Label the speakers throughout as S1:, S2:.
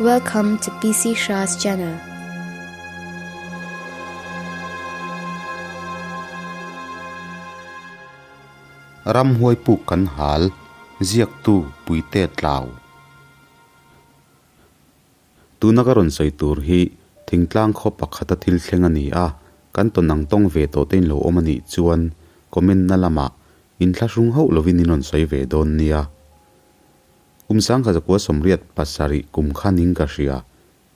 S1: Welcome to PC Shah's channel.
S2: Ramhuai puk kan hal, ziaktu Puite Tlau. Tuna ka rawn sawi tur hi thingtlang khaw pakhata thil thleng a ni a, kan tawn ang tawng ve tawh te in lo awm a nih chuan comment na lamah inthlahrung hauh lovin in rawn sawi ve dawn nia. Kum 1987 kum khan in ka hria,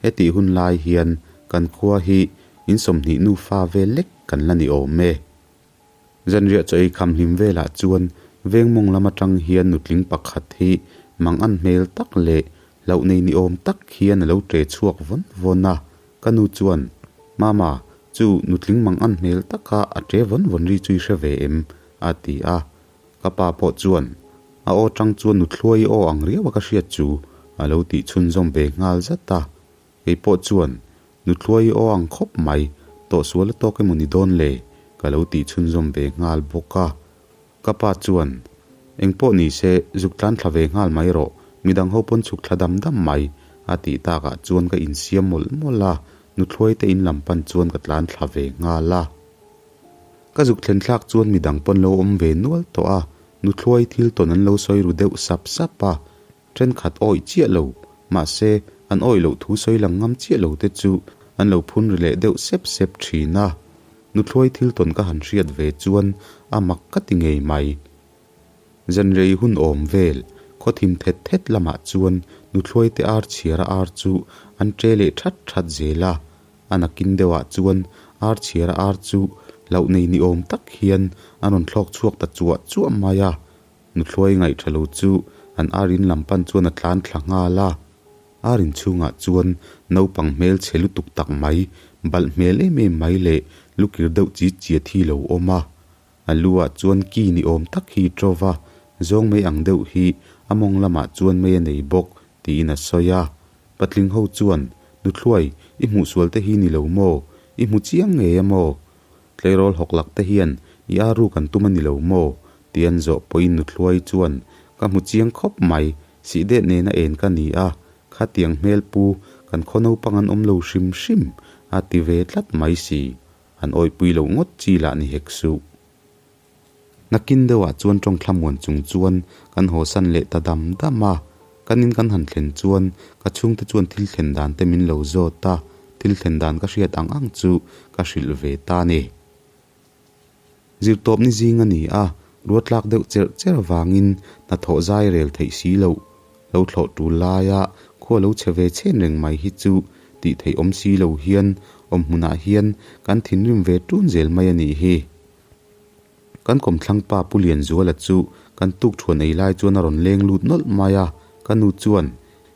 S2: hetih hun lai hian kan khua hi in 20 nufa vel lek kan la ni awm e. Zanriah chaw ei kham hlim velah chuan veng mawng lam atang hian nutling pakhat hi mang an hmel tak leh hlauh nei ni awm tak hian a lo ṭe chhuak vawn vawn a. Ka nu chuan, Mama, chu nutling mang an hmel taka a ṭe vawn vawn ri chu i hre ve em? a ti a. Ka pa pawh chuan, A aw ṭang chuan nuthluai aw ang riau a ka hriat chu a lo tih chhunzawm ve nghal zat a. Kei pawh chuan, Nuthluai aw ang khawp mai, tawhsual a tawk emaw ni dawn le? ka lo tih chhunzawm ve nghal bawk a. Ka pa chuan, Eng pawh ni se, zuk tlan thla ve nghal mai rawh, midang ho pawn chhuk thla dam dam mai, a tih takah chuan ka insiam mawlh mawlh a, Nuthluai te in lam pan chuan ka tlan thla ve nghal a. Ka zuk thlen thlak chuan midang pawn lo awm ve nual tawh a, Nuthluai thil tawn an lo sawi ru deuh sap sap a, Thenkhat awih chiah lo, mahse an awih loh thu sawi lang ngam chiah lo te chu an lo phun ri leh deuh sep sep thin a. Nuthlawi thil tawn ka han hriat ve chuan a mak ka ti ngei mai. Zanrei hun awm vel, khaw thim thet thet lamah chuan nuthlawi te ar chhiara ar chu an ṭe leh that that zel a. A nakin deuhah chuan ar chhiara ar chu hlauh nei ni awm tak hian an rawn thlawk chhuak ta chuah chuah mai a. Nuthlawi ngaihṭha lo chu an ar in lam pan chuan a tlan thla nghal a. Ar in chhungah chuan naupang hmel chhe lutuk tak mai, balh hmel em em mai leh lukir deuh chi chia thi lo awm a. A lu ah chuan ki ni awm tak hi ṭo va, zawng mai ang deuh hi a mawng lamah chuan mei a nei bawk tiin a sawi a. Patling ho chuan, Nuthlawi, i hmuhsual te hi ni lo maw? I hmu chiang ngei a maw? Tleirawl hawk lak te hian i a ruk an tum a ni lo maw? Ti an zawh pawhin Nuthluai chuan, Ka hmu chiang khawp mai, sih det nena en ka ni a, khatiang hmel pu kan khaw naupang an awm lo hrim hrim, a ti ve tlat mai si. An awihpui loh ngawt chi lah ni hek suh. Nakin deuhah chuan tawng thlamuan chung chuan kan hawsan leh ta dam dam a. Kan in kan han thlen chuan ka chhungte chuan thil thlen dan te min lo zawt a, thil thlen dan ka hriat ang ang chu ka hrilh ve ta a ni. Zirtawp ni zing a ni a, ruatlak deuh cherh cher avangin hnathawh zai rel theih si loh, lo thlawh tul laia khua lo chhe ve chhen reng mai hi chu tih theih awm si lo hian awm hmunah hian kan thinrim ve tun zel mai a nih hi. Kan kawmthlang pa Pu Lianzuala chu kan tuk thuan ei lai chuan a rawn leng lut nawlh mai a, ka nu chuan,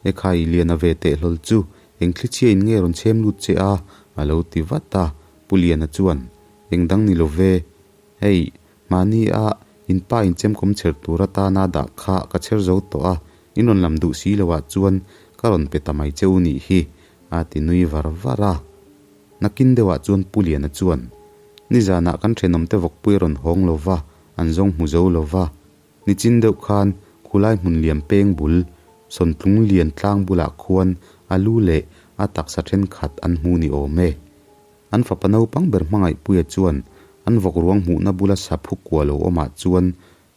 S2: Ekhai Liana ve teh hlawl chu eng thlichhia in nge rawn chhem lut che a? a lo ti vat a, Pu Liana chuan, Eng dang ni lo ve, hei mahni a in pa in chemkawm chher tur atana dah kha ka chher zo tawh a, in rawn lam duh si lo ah chuan ka rawn pe ta mai che u nih hi, a ti nui var var a. Nakin deuhah chuan Pu Liana chuan, Nizanah kan thenawmte vawkpui a rawn hawng lo va, an zawng hmu zo lo va. Nichin deuh khan khulai hmun liam peng bul, Sawntlung lian tlang bulah khuan a lu leh a taksa thenkhat an hmu ni awm e. An fapa naupang ber Hmangaihpuia chuan an vawk ruang hmuhna bula saphu kua lo awmah chuan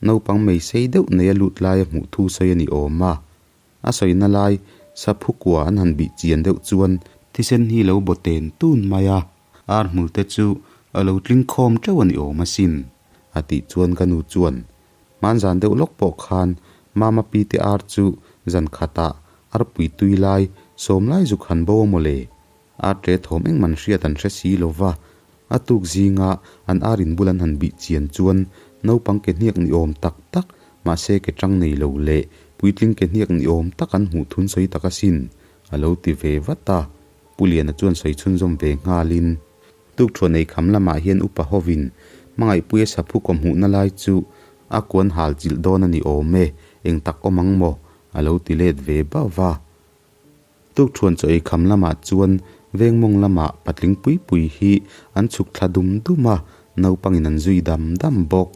S2: naupang meisei deuh nei a lut laia hmuh thu sawi a ni awm a. A sawina lai saphu kua an han bih chian deuh chuan thisen hi lo baw ten tun mai a, ar hmul te chu a lo tling khawm teuh a ni awm asin, a tih chuan ka nu chuan hmanzan deuh lawk pawh khan Mama pi te ar chu zan khatah arpui tui lai sawm lai zuk han bo a maw le? Ar ṭe thawm engman hriat an hre si lo va, a tuk zinga an ar inbul an han bih chian chuan naupang ke hniak ni awm tak tak, mahse ke ṭang nei lo leh puitling ke hniak ni awm tak an hmuh thun sawi tak asin, a lo ti ve vat a. Pu Liana chuan sawi chhunzawm ve nghalin, Tukṭhuan ei kham lamah hian upa hovin Hmangaihpuia saphu kaw hmuhna lai chu a kuan hal chilh dawn a ni awm e, eng tak awm ang maw? a lo ti let ve bauh va. Tukṭhuan chaw ei kham lamah chuan veng mawng lamah patling pui pui hi an chhuk thla dum dum a, naupangin an zui dam dam bawk.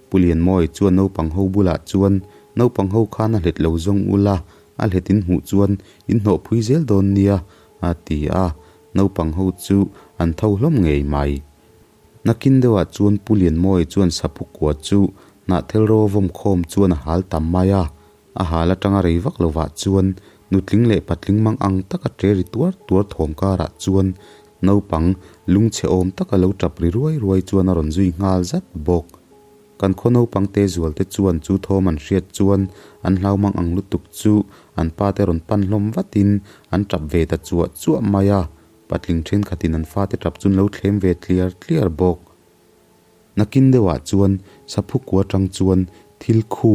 S2: Pu Lianmawi chuan naupang ho bulah chuan, Naupang ho khan a hlet lo zawng ula, A hlet in hmuh chuan in hnawh phui zel dawn nia, a ti a, naupang ho chu an tho hlawm ngei mai. Nakin deuhah chuan Pu Lianmawia chuan saphu kua chu hnahthel ro vawm khawm chuan a hal tam mai a, a hal atanga rei vak lovah chuan nutling leh patling mang ang taka ṭe ri tuar tuar thawm karah chuan naupang lungchhe awm taka lo ṭap ri ruai ruai chuan a rawn zui nghal zat bawk. Kan khaw naupang te zual te chuan chu thawm an hriat chuan an hlau mang ang lutuk chu an pa te rawn pan hlawm vatin an tap ve ta chuah chuah mai a, patling thenkhatin an fate tap chu an lo thlem ve tliar tliar bawk. Nakin deuhah chuan saphu kua tang chuan thil khu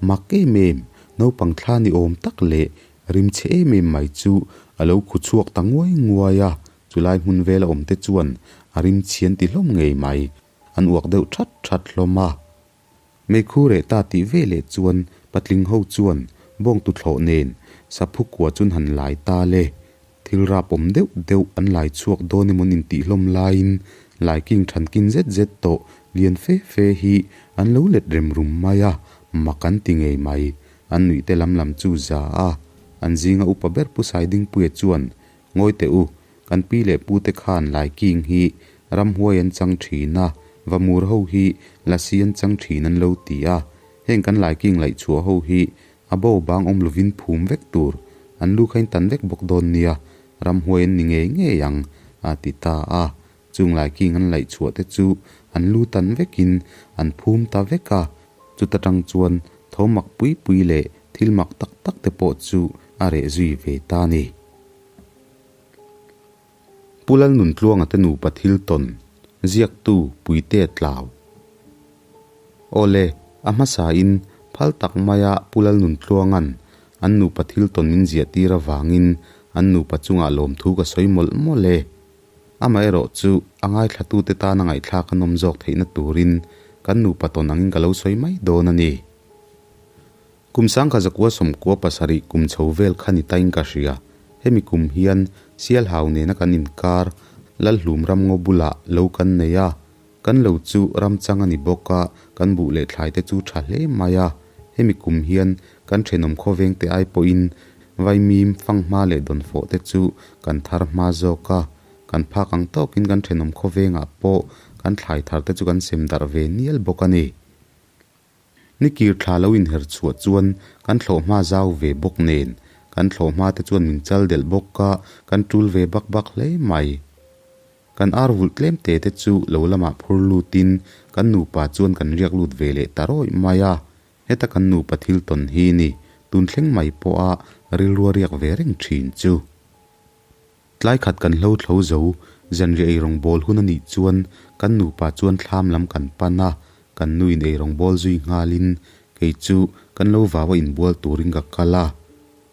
S2: mak em em, naupang thla ni awm tak leh rimchhe em em mai chu a lo khu chhuak ta nguai nguai a, chulai hmun vela awmte chuan a rimchhian ti hlawm ngei mai. An uak deuh that that hlawm a. Meikhu reh ta tih ve leh chuan patling ho chuan bawng tuthlawh nen saphu kua chun han lai ta le. Thil rap awm deuh deuh an lai chhuak dawn emaw nin tih hlawm laiin laiking thankin zet zet tawh lian fe fe hi an lo let rem rum mai a, mak an ti ngei mai. An nuih te lam lam chu za a. An zinga upa ber Pu Saidingpuia chuan Ngawi teh u, kan pi leh pu te khan Laiking hi ramhuai an chang thin a, Vamur ho hi Lasi an chang thin an lo ti a, heng kan Laiking laihchhuah ho hi a bo bang awm lovin phum vek tur, an lu kha in tan vek bawk dawn nia, ramhuai an ni ngei ngei ang, a ti ta a. Chung Laiking an laihchhuah te chu an lu tan vekin an phum ta vek a, chuta tang chuan tho mak pui pui leh thil mak tak tak te pawh chu a reh zui ve ta a ni. Pu Lalnuntluanga te nupa thil tawn, ziaktu Puite Tlau. Awle, a hmasain phal tak maia Pu Lalnuntluanga'n an nupa thil tawn min ziah tir avangin an nupa chungah lawmthu ka sawi mawlh mawlh e. Amaherawh chu a ngaithlatute tana ngaihthlak an awm zawk theihna turin kan nupa tawn angin ka lo sawi mai dawn a ni. Kum sangkha zakua sawmkua pasarih kum chho vel kha ni tain ka hria. Hemi kum hian Sialhau nena kan inkar Lalhlum ramngaw bulah lo kan nei a. Kan lo chu ramchang a ni bawk a, kan buh leh thlai te chu tha hle mai a. Hemi kum hian kan thenawm khawveng te ai pawhin vaimim, fanghma leh dawnfawh te chu kan thar hma zawk a. Kan phak ang tawkin kan thenawm khawvengah pawh kan thlai thar te chu kan sem darh ve nial bawk a ni. Ni kir thla lo inher chhuah chuan kan thlawh hma zau ve bawk nen, kan thlawh hma te chuan min chal delh bawk a, kan tul ve bak bak hle mai. Kan ar vulh tlem te te chu lo lamah phur lutin kan nupa chuan kan riak lut ve leh ta rawih mai a, heta kan nupa thil tawn hi ni tun thleng mai pawha rilrua riak ve reng thin chu. Tlai khat kan hlo thlo zo, zanriah eirawngbawl hun a nih chuan kan nupa chuan thlam lam kan pan a, kan nuin eirawngbawl zui nghalin kei chu kan lo vau a inbual turin ka kal a.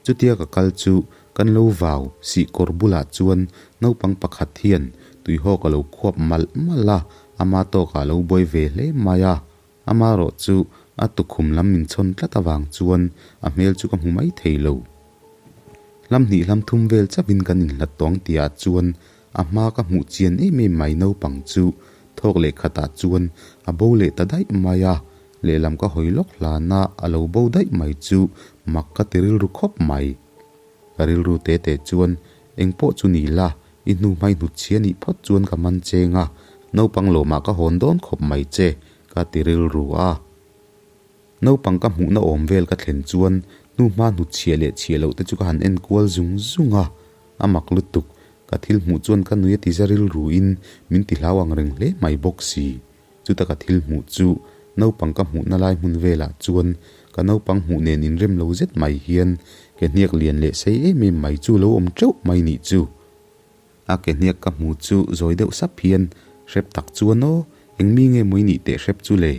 S2: Chutia ka kal chu kan lo vau sih kawr bulah chuan naupang pakhat hian tuihawk a lo khuap malh malh a, ama tawkah a lo buai ve hle mai a. Amarawh chu a tukhum lam min chhawn tlat avang chuan a hmel chu ka hmu mai thei lo. Hlam hnih hlam thum vel chauhin kan inhlat tawng tihah chuan a hma ka hmuh chian em em mai naupang chu thawk leh khatah chuan a bo leh ta daih mai a, lehlam ka hawi lawk hlana a lo bo daih mai chu mak ka ti rilru khawp mai. Ka rilru te te chuan engpawh chu ni la, i hnu hmai hnut chhia nih phawt chuan ka man cheng a, naupang lawmah ka hawn dawn khawp mai che, ka ti rilru a. Naupang ka hmuhna awm vel ka thlen chuan hnu hma hnut chhiah leh chhiah loh te chu ka han en kual zung zung a, a mak lutuk, ka thil hmuh chuan ka nui a ti za rilru in min ti hlau ang reng hle mai bawk si. Chuta ka thil hmuh chu naupang ka hmuhna lai hmun velah chuan ka naupang hmuh nen inrem lo zet mai hian ke hniak lian leh sei em em mai chu lo awm teuh mai nih chu. A ke hniak ka hmu chu zawi deuh sap hian hrep tak chuan aw, eng mi nge maw i nih teh hrep chu le?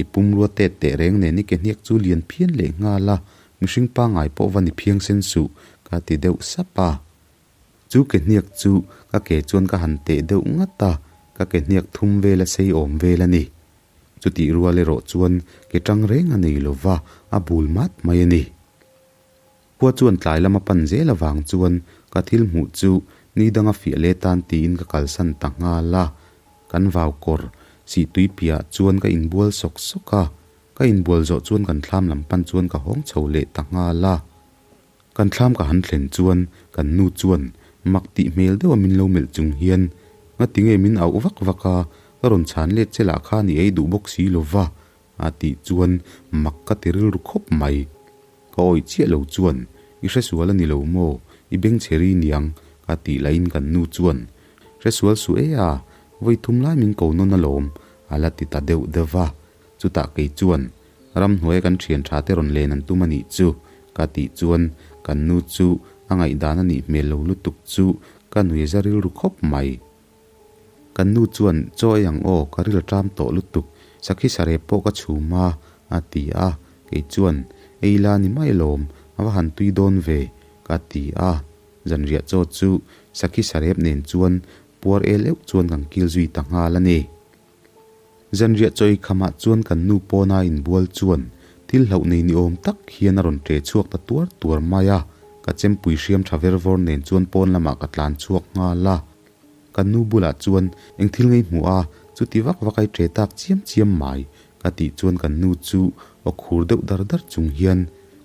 S2: I pumrua tet teh reng nen i ke hniak chu lian phian leh nghal a, mihring pangngai pawh va ni phiang sen suh ka ti deuh sap a. Chu ke hniak chu ka ke chuan ka han teh deuh ngat a, ka ke hniak thum vel a sei awm vel a ni. Chutih rual erawh chuan ke tang reng a nei lo va, a bul mat mai a ni. Khua chuan tlai lama pan zel avang chuan ka thil hmuh chu ni danga fiah leh tan tiin ka kalsan ta nghal a. Kan vau kawr sih tui piahah chuan ka inbual sawk sawk a, ka inbual zawh chuan kan thlam lam pan chuan ka hawng chho leh ta nghal a. Kan thlam ka han thlen chuan kan nu chuan mak tih hmel deuha min lo melh chung hian, Ngatinge min auh vak vak a, ka rawn chhan let che lah khan i ei duh bawk si lo va, a tih chuan mak ka ti rilru khawp mai. Ka awih chiah lo chuan, I hresual a ni lo maw? I bengchhe ri niang, ka tih lahin kan nu chuan, Hresual suh e a, vawi thum lai min ko nawn alawm, a la ti ta deuh deuh va. Chutah kei chuan, Ramhnuaia kan thian tha te rawn len an tum a nih chu, ka tih chuan kan nu chu a ngaihdan a nih hmel lo lutuk chu ka nui za rilru khawp mai. Kan nu chuan, Chaw ei ang aw, ka ril a ṭam tawh lutuk, sakhi sarep pawh ka chhum a, a ti a. Kei chuan, Ei la ni mai alawm, a va han tui dawn ve, ka ti a. Zanriah chaw chu sakhi sarep nen chuan puar el euh chuan kan kil zui ta nghal a ni. Zanriah chaw ei khamah chuan kan nu pawna inbual chuan thil hlauh nei ni awm tak hian a rawn ṭe chhuak ta tuar tuar mai a, ka chempui hriam ṭha ver vawr nen chuan pawn lamah ka tlan chhuak nghal a. Kan nu bulah chuan eng thil ngei hmuh a, chuti vak vak ai ṭe tak chiam chiam mai ka tih chuan kan nu chu aw khur deuh dar dar chung hian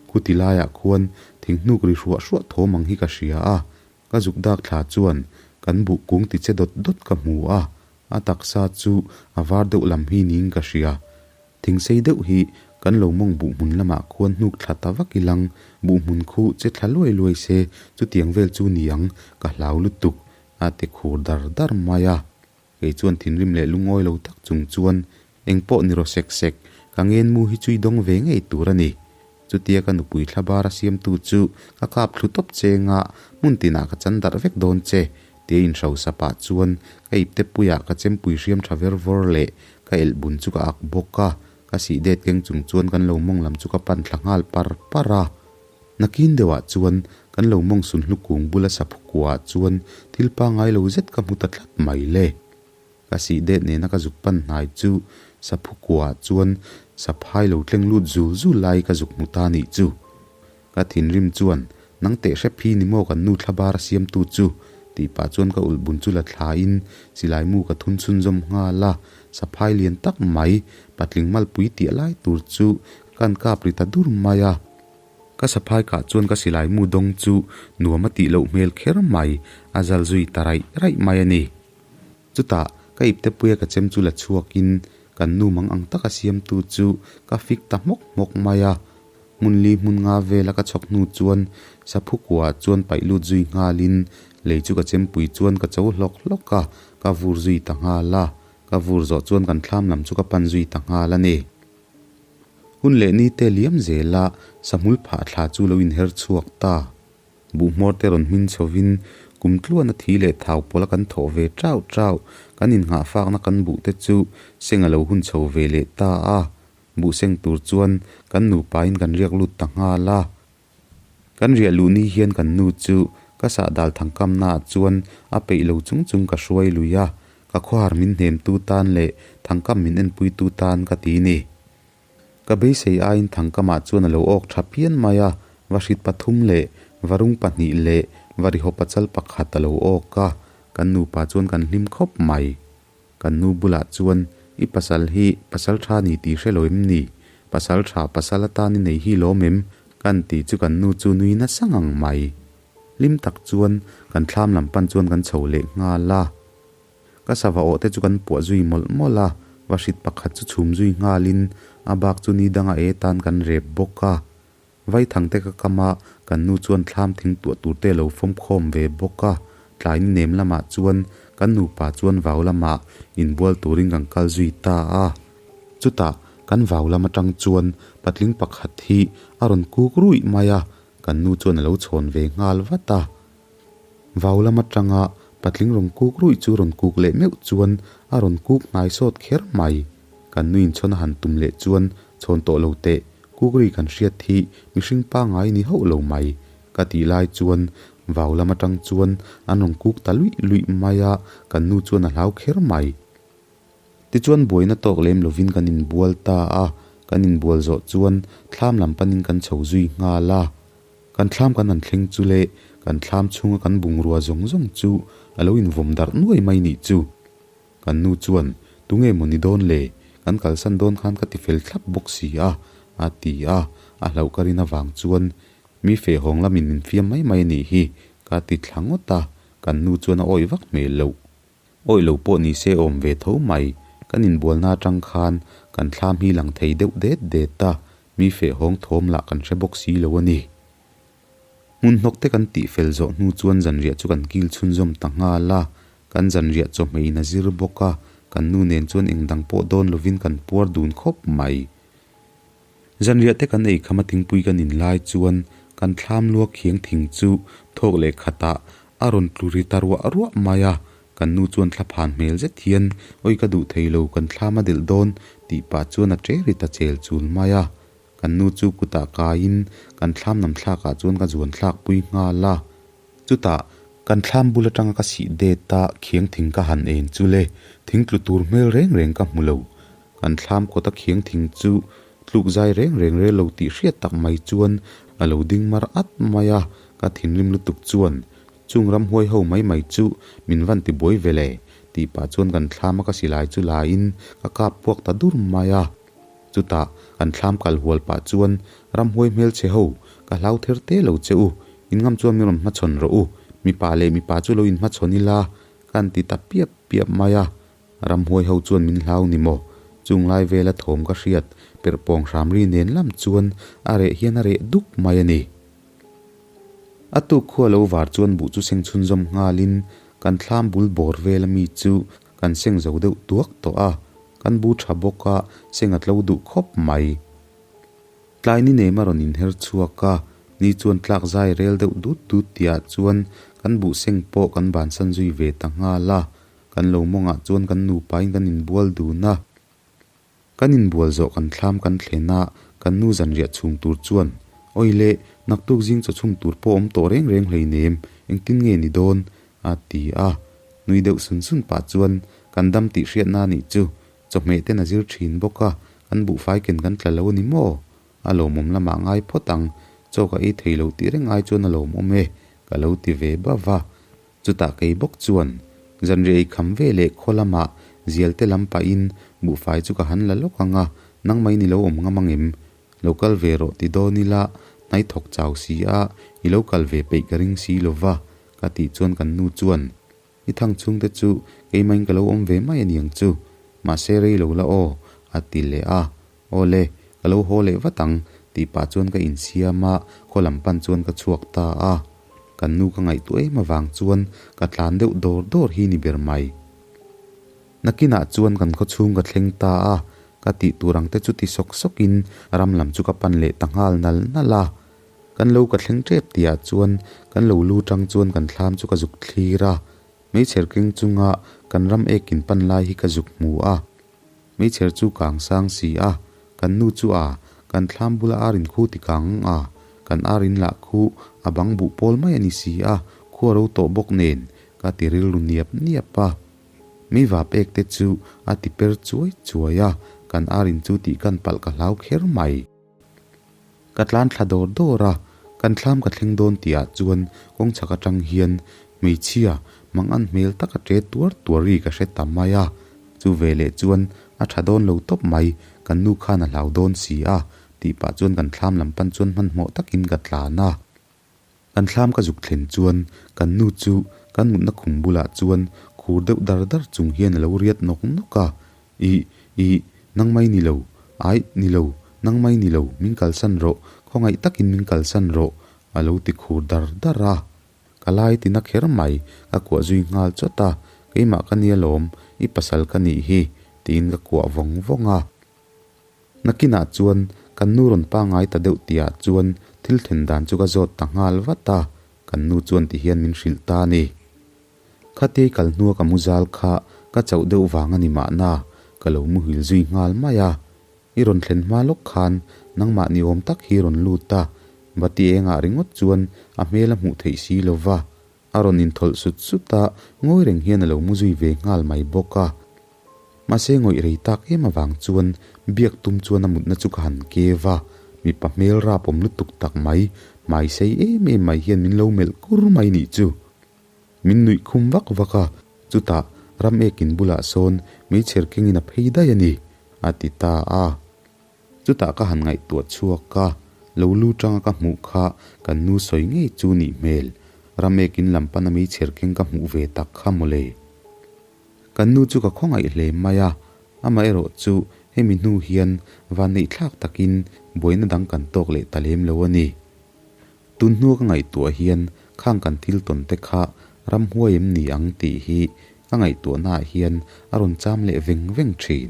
S2: khuti laiah khuan thinghnuk ri hruah hruah thawm ang hi ka hria a, Ka zuk dak thla chuan kan buh kung ti che dawt dawt ka hmu a, a taksa chu a var deuh lam hi niin ka hria. Thingsei deuh hi kan lo mawng buh hmun lamah khuan hnuk thla ta vak ilang, buh hmun khu che thla luai luai se chutiang vel chu ni ang ka hlau lutuk a ti khur dar dar mai a. Kei chuan thinrim leh lungawi lo tak chung chuan eng pawh ni rawh sek sek, ka ngenmu hi chui dawng ve ngei tur a ni. Chutia ka nupui thla bara siamtu chu ka kap thlu tawp che nga hmun tinah ka chan darh vek dawn che, tia inhrosa pah chuan ka ipte puiah ka chempui hriam tha ver vawr leh ka elh bun chu ka ak bawk a, ka sih det keng chung chuan kan lo mawng lam chu ka pan thla nghal par par a. Nakin deuhah chuan kan lo mawng sun hlu kung bula saphu kuaah chuan thil pangngai lo zet ka hmu ta tlat mai le. Ka sih det nena ka zuk pan hnai chu saphu kuaah chuan saphai lo tleng lut zul zul lai ka zuk hmu ta nih chu. Ka thinrim chuan, Nang teh hrep hi ni maw kan nu thlabar a siamtu chu? tih pah chuan ka ulh bun chu la thlain silai mu ka thun chhunzawm nghal a, saphai lian tak mai patling malpui tiah lai tur chu ka han kap ri ta dur mai a. Ka saphai kah chuan ka silai mu dawng chu nuam a tih loh hmel kher mai, a zal zui ta raih raih mai a ni. Chutah, ka ipte puia ka chem chu la chhuakin kan nu mang ang taka siamtu chu ka fik ta hmawk hmawk mai a. Hmun li hmun nga vela ka chhawk hnu chuan saphu kuaah chuan paih lut zui nghalin lei chu ka chempui chuan ka cho hlawk hlawk a, ka vur zui ta nghal a. Ka vur zawh chuan kan thlam lam chu ka pan zui ta nghal a ni. Hun leh ni te liam zela sahmul phah thla chu lo inher chhuak ta. Buhhmawr te rawn hmin chhovin kum tluana thi leh thau pawla kan thawh ve chau chau, kan innghah fakna kan buh te chu seng a lo hun chho ve leh ta a. Buh seng tur chuan kan nupain kan riak lut ta nghal a. Kan riah luh ni hian kan nu chu ka sahdal thangkamnaah chuan a peih lo chung chung ka hruai lui a, ka khawhar min hnemtu tan leh thangkam min enpuitu tan ka ti ni. Ka beisei aiin thangkamah chuan a lo awk tha pian mai a, vahrit pathum leh varung pahnih leh varihaw pachal pakhat a lo awk a, kan nupa chuan kan hlim khawp mai. Kan nu bulah chuan, I pasal hi pasal tha ni tih hre lo em ni? Pasal tha pasal atan i nei hi lawm em? Kan tih chu kan nu chu nui nasa ngang mai. Hlim tak chuan kan thlam lam pan chuan kan chho leh nghal a. Ka sava awh te chu kan puah zui mawlh mawlh a, vahrit pakhat chu chhum zui nghalin a bak chu ni danga e tan kan rep bawk a. Vaithang te ka kam a, kan nu chuan thlam thing tuah tur te a lo fawm khawm ve bawk a. Tlai ni nem lamah chuan kan nupa chuan vau lamah inbual turin kan kal zui ta a. Chutah kan vau lam atang chuan patling pakhat hi a rawn kuk ruih mai a, kan nu chuan a lo chhawn ve nghal vat a. Vau lam atanga patling rawn kuk ruih chu rawn kuk leh meuh chuan a rawn kuk hnai sawt kher mai. Kan nu inchhawn a han tum leh chuan chhawn tawh lo teh, kuk ri kan hriat hi mihring pangngai ni hauh lo mai ka tih lai chuan vau lam atang chuan an rawn kuk ta luih luih mai a, kan nu chuan a hlau kher mai. Tichuan buaina tawk lem lovin kan inbual ta a, kan inbual zawh chuan thlam lam panin kan chho zui nghal a. Kan thlam kan han thleng chu le, kan thlam chhunga kan bungrua zawng zawng chu a lo invawm darh nuai mai nih chu. Kan nu chuan, Tunge maw ni dawn le? Kan kalsan dawn khan ka ti fel thlap bawk si a, a ti a, a hlauh ka rin avang chuan. Mi feh hawng lamin min fiam mai mai a nih hi, ka ti thla ngawt a, kan nu chuan a awih vak hmel loh. Awih lo pawh ni se awm ve tho mai, kan inbualna atang khan kan thlam hi lang thei deuh det det a, mi feh hawng thawm lah kan hre bawk si lo a ni. Hmun hnawk te kan tih fel zawh hnu chuan zanriah chu kan kil chhunzawm ta nghal a, kan zanriah chawhmeh in a zir bawk a, kan nu nen chuan eng dang pawh dawn lovin kan puar dun khawp mai. Zanriah te kan ei kham a thingpui kan in lai chuan kan thlam lua khiang thing chu thawk leh khatah a rawn tlu ri ta ruah ruah mai a, kan nu chuan thlaphan hmel zet hian awi ka duh thei lo kan thlam a delh dawn tih pah chuan a ṭe ri ta chel chul mai a. Kan nu chu kutah kaiin kan thlam nam thlakah chuan ka zuan thlak pui nghal a. Chutah, kan thlam bul atanga ka sih det a, khiang thing ka han en chu le, thing tlu tur hmel reng reng ka hmu lo. Kan thlam kawta khiang thing chu tluk zai reng reng rel lo tih hriat tak mai chuan a lo ding mar at mai a, ka thinrim lutuk chuan chung ramhuai ho mai mai chu min van ti buai ve le tih pah chuan kan thlam a ka silai chu la in ka kap puak ta dur mai a. Chutah kan thlam kal hual pah chuan ramhuai hmelchhe ho, ka hlau ther te lo che u, in ngam chuan min rawn hmachhawn rawh u, mipa leh mipa chu lo inhmachhawn ila, ka han ti ta piap piap mai a. Ramhuai ho chuan min hlau ni maw? Chung lai vela thawm ka hriat perh pawng hram ri nen lam chuan a reh hian a reh duk mai a ni. A tuk khua lo var chuan buh chu seng chhunzawm nghalin kan thlam bul bawr vela mi chu kan seng zo deuh tuak tawh a, kan bu tha bawk a, seng a tlo duh khawp mai. Tlai ni nem a rawn inher chhuak a, ni chuan tlak zai rel deuh dut dut tihah chuan kan buh seng pawh kan bansan zui ve ta nghal a, kan lo mawngah chuan kan nupain kan inbual dun a. Kan inbual zawh kan thlam kan thlen a, kan nu zanriah chhung tur chuan, Awi le, naktuk zing chaw chhum tur pawh awm tawh reng reng hleinem, engtin nge ni dawn? a ti a. Nui deuh sun sun pah chuan, Kan dam tih hriatna a nih chu, chawhmeh ten a zir thin bawk a, kan buhfai ken kan tla lo a ni maw? A lawmawm lamah ngai phawt ang, chaw ka ei thei lo tih reng ai chuan a lawmawm e, ka lo ti ve bauh a. Chutah kei bawk chuan zanriah ei kham ve leh khaw lamah zial te lam pahin buhfai chu ka han la lawk ang a, nangmah in i lo awm ngam ang em? Lo kal ve rawh ti dawn ila, hnai thawk chau si a, i lo kal ve peih ka ring si lo va, ka tih chuan kan nu chuan, I thang chhungte chu keimahin ka lo awm ve mai a niang chu, mahse rei lo la aw, a ti leh a. Aw le, ka lo haw leh vat ang, tih pah chuan ka insiam a, khaw lam pan chuan ka chhuak ta a. Kan nu ka ngaihtuah em avang chuan ka tlan deuh dawr dawr hi ni ber mai. Nakinah chuan kan khaw chhung ka thleng ta a, ka tih tur ang te chu ti sawk sawkin ram lam chu ka pan leh ta nghal nal nal a. Kan lo ka thleng tep tihah chuan kan lo lu tang chuan kan thlam chu ka zuk thlir a, meichher keng chunga kan ram ekin pan lai hi ka zuk hmu a. Meichher chu kang sang si a, kan nu chu a, kan thlam bula ar in khu ti kang ang a, kan ar in lah khu a bang buh pawl mai a ni si a, khua ro tawh bawk nen, ka ti rilru niap niap a. Meiva pek te chu a ti per chuai chuai a, kan ar in chu tih kan palh ka hlau kher mai. Ka tlan thla dawr dawr a, kan thlam ka thleng dawn tihah chuan kawng chhak atang hian hmeichhia mangan hmel taka ṭe tuar tuar ri ka hre ta mai a. Chu veleh chuan a ṭha dawn lo tawp mai, kan nu khan a hlau dawn si a, tih pah chuan kan thlam lam pan chuan hmanhmawh takin ka tlan a. Kan thlam ka zuk thlen chuan kan nu chu kan mutna khum bulah chuan khur deuh dar dar chung hian a lo riat nawk nawk a, Ih, ih, nang mai ni lo, aih, ni lo, nang mai ni lo, min kalsan rawh, khawngaih takin min kalsan rawh, a lo ti khur dar dar a. Ka lai tina kher mai, ka kuah zui nghal chawt a, keimah ka nia lawm, i pasal ka nih hi, tiin ka kuah vawng vawng a. Nakinah chuan kan nu rawn pangai ta deuh tihah chuan thil then dan chu ka zawt ta nghal vat a, kan nu chuan ti hian min hrilh ta a ni. Khatei kal hnua ka mu zal kha ka chauh deuh vang a ni mahna, ka lo muhil zui nghal mai a. I rawn thlen hma lawk khan nangmah ni awm tak hi rawn lut a, bati engah ringawt chuan a hmel a hmuh theih si lo va, a rawn inthawlh sut sut a, ngawi reng hian a lo mu zui ve nghal mai bawk a. Mahse ngawih rei tak em avang chuan biak tum chuan a mutna chu ka han kev a, mipa hmel rap awm lutuk tak mai, hmai sei em em mai hian min lo melh kur mai nih chu. Min nuih khum vak vak a, chutah ram ekin bulah sawn meichher kengin a phei daih a ni, a ti ta a. Chutah ka han ngaihtuah chhuak a, Lo lu tanga ka hmuh kha kan nu sawi ngei chu nih hmel. Ramek in lam pana meichher keng ka hmuh ve tak kha mawle. Kan nu chu ka khawngaih hle mai a, amaherawh chu hemi hnu hian vanneih thlak takin buaina dang kan tawk leh ta lem lo a ni. Tun hnua ka ngaihtuah hian khang kan thil tawn te kha ramhuai em ni ang tih hi ka ngaihtuahnaah hian a rawn cham leh veng veng thin.